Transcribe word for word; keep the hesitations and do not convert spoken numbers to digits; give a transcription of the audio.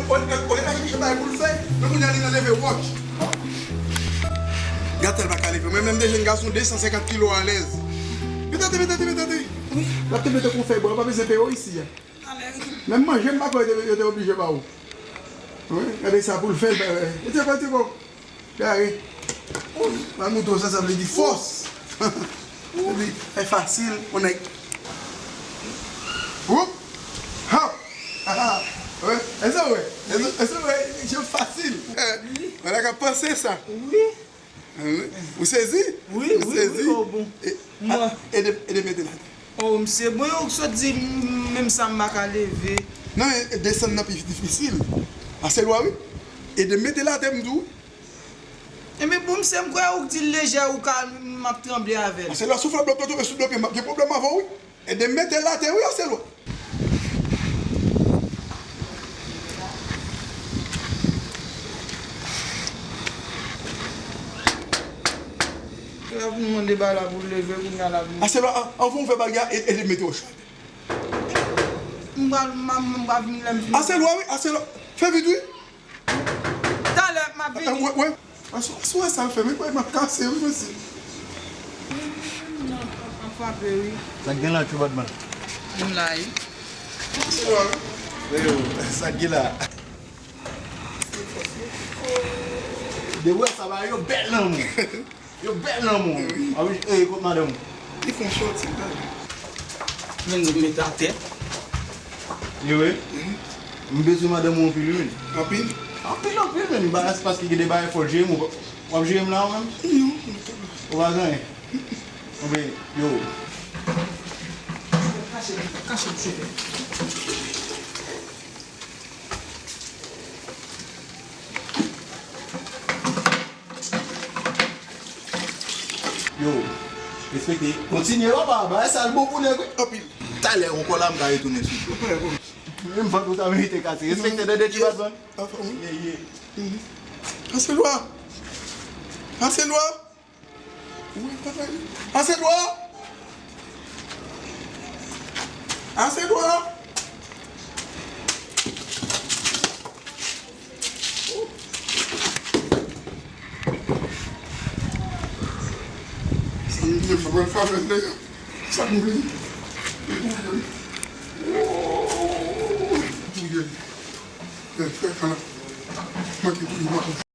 Olye, olye bay li bay pou l fè, men kounye a li nan leve wòch. Gad sa l pa ka leve. Mwen menm de jèn gason de san senkant kilo alèz. Mete atè, mete atè, mete atè. L ap te mete kou fèy bò, pa bezwen peye w isi a. Menm manje m pa kwè yo te, yo te oblije ba w. Wi, gade sa pou l fè, l pa, mete kò, mete kò. Gade. Mwen montre w sa, sa vle di fòs. Epi, e fasil, on nèg. Woup! Hop! Wè, èske w wè? Èske, èske w wè? Jan fasil. Wè la k ap panse sa. Wi. Ou sezi? Wi, wi, wi, oh, bon. E, a, ede, ede mete l atè. Oh, misye, bon, yo sot di m, menm sa m pa ka leve. Non, e, e desann nan pi difisil. Ase lwa, wi. Ede mete l atè, m di w. Ebyen, bon, misye, m kwè ou k di l lejè, ou ka, m ap tranble avè l. Ase lwa, si w fè blòk, tonbe sou do pye m, m ap gen pwoblèm avè w, wi. Ede mete l atè, wi, ase lwa. Lè pou nou mande bagay la pou leve, kounye a la pou. Ase lwa, an, anvan w fè bagay la, e, ede mete w chak. M pral, m, m, m pral vin lè m vini. Ase lwa, wi, ase lwa. Fè vit, wi. Talè, m ap vini. Wè, wè. Asou, asou wè sa l fè, men kwè m ap kase, wi, mesye. Non, m ap frape, wi. Sa k gen la, tchou batman? M la, wi. Yo, sa k gen la? De wè sa ba yo bèl nan moun. Yo bèl nan moun. Wi. A wi, e, kot madanm ou? Li fè yon sòti, gade. Men nou met atè. Yo, wi. Mhm. M bezwen madanm ou anpil, wi, men. Anpil? Anpil, anpil, men. M pa rès paske gen de bagay fò jere m. W ap jere m la, ou menm? Non, non, non. Ou pa gen anyen? Anben, yo. Kache, kache, mesye. Yo, respekte. Kontinye, papa. Bagay sa l bon pou nèg, wi. Anpil. Talè, yon kòla, m ka retounen sou ou. Menm vant ou ta merite kase. Respekte, tande, ti batman. Anfòm, wi. Ye, ye. Mhm. Ase lwa. Ase lwa. Wi, papa, wi. Ase lwa. Ase lwa. Sa m vle, mwen pral favè nèg la. Sa m vle. Touye li. Fè, fè, fè la. Manke touye, manke.